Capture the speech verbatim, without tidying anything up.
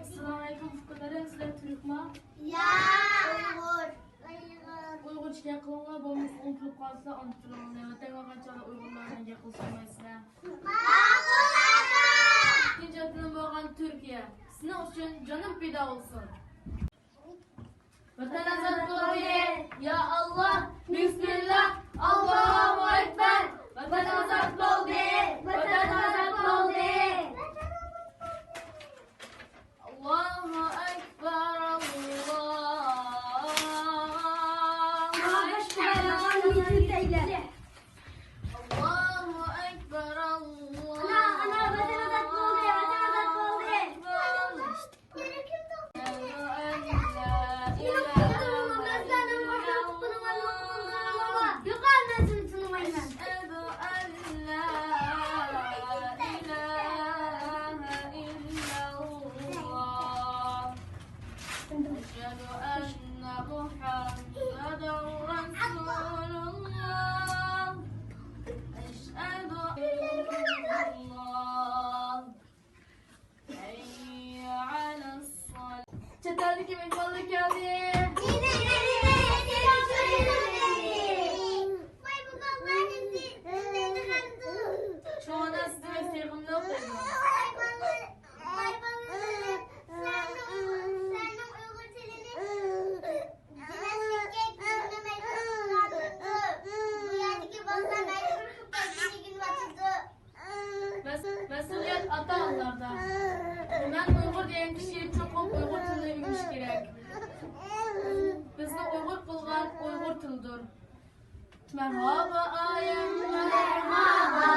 ئەسسالامۇئەلەيكۇم، ئۇكىلىرىم، سىلەر تۈركمۇ؟ يا، ئۇيغۇر. ئۇيغۇرچە گەپ قىلىڭلار، بولمىسا ئۇنتۇلۇپ قالسىلەر، ئۇنتۇپ تۇرۇڭلار. ۋەتەنگە قايتساڭلار ئۇيغۇرلار بىلەن گەپ قىلىشالمايسىلەر. ماقۇل، ئاكا. ئىككىنچى ۋەتىنىم بولغان تۈركىيە. سېنىڭ ئۈچۈن جانىم پىدا بولسۇن. ۋەتەن ئازاد بولدى! يا ئاللا! بىسمىللا! ئاللاھۇ ئەكبەر! ۋەتەن ئازاد بولدى! ۋەتەن ئازاد بولدى! ئاللاھۇ ئەكبەر! ئاللاھۇ ئەكبەر! ئاللاھۇ ئەكبەر! ئانا، ئانا، ۋەتەن ئازاد بولدى! ۋەتەن ئازاد بولدى! ئەكبەر! أشهد أن محمدا رسول الله. أشهد أن الله. حي على الصلاة. چەت ئەلدىكى مېھمانلار كەلدى. شۇڭا سىزگە سېغىنلىق دەيدۇ. مەس-، مەسئۇلىيەت ئاتا-ئانىلاردا. مەن ئۇيغۇر دېگەن كىشى چوقۇم ئۇيغۇر تىلىنى ئۆگىنىشى كېرەك. بىزنى ئۇيغۇر قىلغان ئۇيغۇر تىلىدۇر. مەرھابا ئايەم، مەرھابا.